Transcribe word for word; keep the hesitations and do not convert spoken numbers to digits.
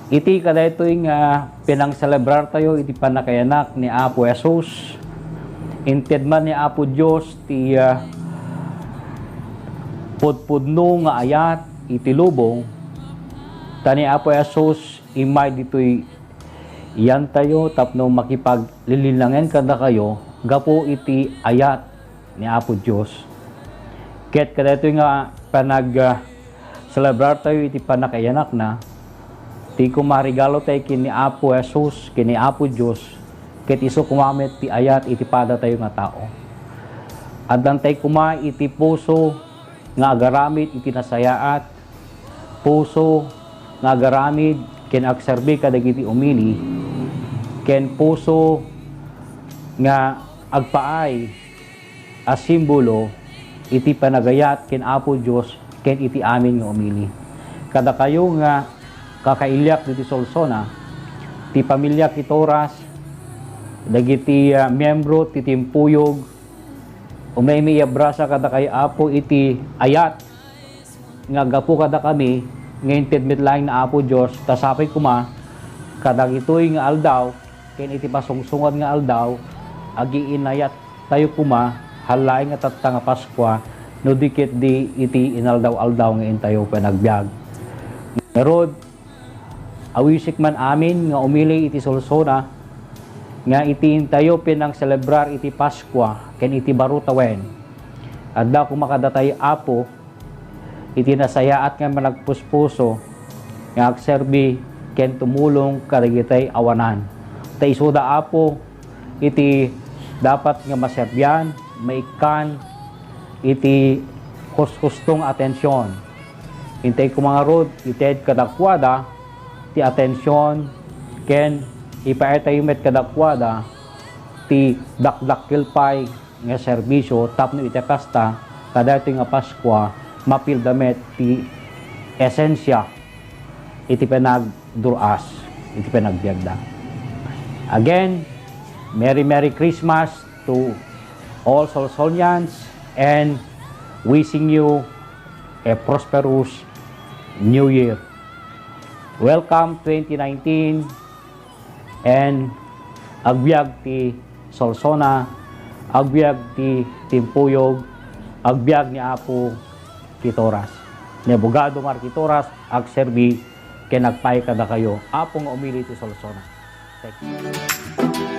Iti kadaytoy nga pinangselebrartayo iti pannakayanak ni Apo Jesus, inted man ni Apo Dios ti, ah, pudpudno nga ayat iti lubong, ta ni Apo Jesus immay ditoy yantayo tapno makipaglilinangen kadakayo gapu iti ayat ni Apo Dios. Ket kadaytoy nga panag, ah, celebrartayo iti pannakaiyanakna, ti koma regalo tayo ken ni Apo Jesus, ken ni Apo Dios, ket isu koma met ti ayat iti padatayo nga tao. Addantay koma iti puso nga agaramid iti nasayaat, puso nga agaramid ken agserbi kadagiti umili, ken puso nga agpaay a simbolo iti panagayat ken Apo Dios ken iti amin nga umili. Kadakayo nga kakailiak ditoy Solsona, ti pamilya Quitoras, dagiti, ah, miyembro ti timpuyog, umaymi iabrasa kadakayo, Apo, iti ayat nga gapu kadakami nga inted met laeng ni Apo Dios, ta sapay koma kadagitoy nga aldaw ken iti pasungsungad nga aldaw, agiinayattayo koma, halaeng nga tatta nga Paskua, no di ketdi iti inaldaw-aldaw nga intayo panagbiag. Ngarud, awisik man amin nga umili iti Solsona nga iti intayo pinangselebrar iti Paskua ken iti baro tawen, adda koma kadatayo, Apo, iti nasayaat nga managpuspuso nga agserbi ken tumulong kadagiti awanan. Ta isuda, Apo, iti dapat nga maserbian, maikkan iti hushustong atension. Intay koma ngarud, ited kadakuada ti atension ken ipaaytayo met kadakuada ti dakdakkel pay nga serbisio tapno iti kasta, kadaytoy nga Paskua, mapilda met ti esensia iti panagdur-as, iti panagbiagda. Again, Merry, Merry Christmas to all Solsonians and wishing you a prosperous New Year. Welcome twenty nineteen, and agbiag ti Solsona, agbiag ti Timpuyog, agbiag ni Apo Quitoras. Ni Abogado Mar Quitoras, agserbi ken agpaay kadakayo, Apo nga umili ti Solsona. Thank you.